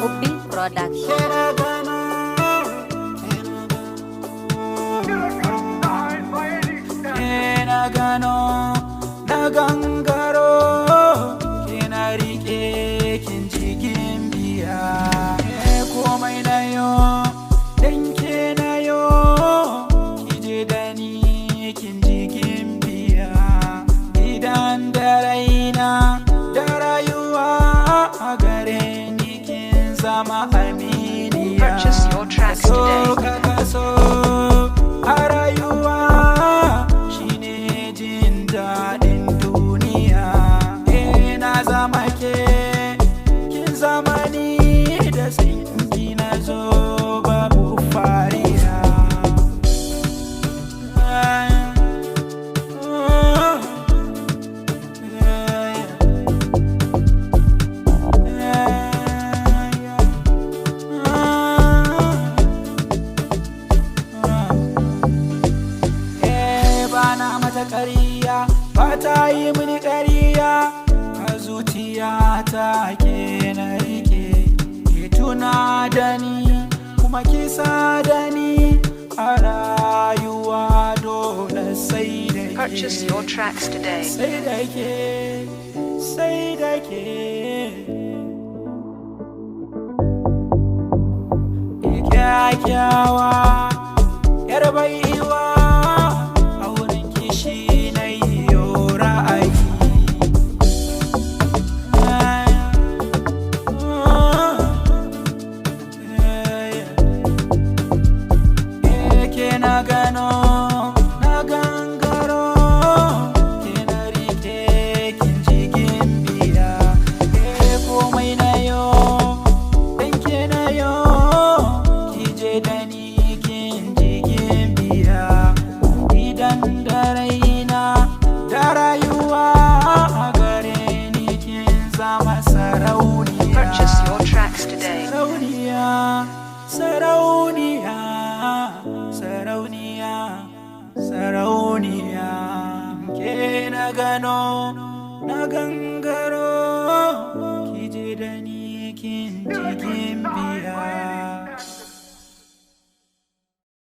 Obi Production. Ke na gano, ke na gano, ke na gano, na gangaro, ke na rike kin cikin biya. Ke komai na yo, dan ke na yo, ki je da ni kin cikin biya. Idan da raina da rayuwa a gare ni kin zama aminiya. Purchase your tracks So today. ka kaso a rayuwa shine jin daɗin duniya. Na zama ke, kin zama ni da sinki na zo babu fariya. Ah, oh, yeah, yeah, ah, ah. Eh, ba na mata ƙarya, ba ta yi mini ƙarya. A zuciya ta ke na rike, ki tuna da ni kuma ki sa da ni a rayuwa dole sai da ke. Purchase your tracks today. Sai da ke, sai da ke. Kyakkyawa yar baiwa, a wurin kishi na yi ra'ayi. Ah, ah, yeah. Ke na gano, na gangaro, ke na rike kin cikin biya. Ke komai na yo, dan ke na yo, ki je da ni kin cikin biya. Idan da raina da rayuwa a gare ni kin zama sarauniya. Purchase your tracks today. Sarauniya, sarauniya, sarauniya, sarauniya. Ke na gano, na gangaro, ki je da ni kin cikin biya.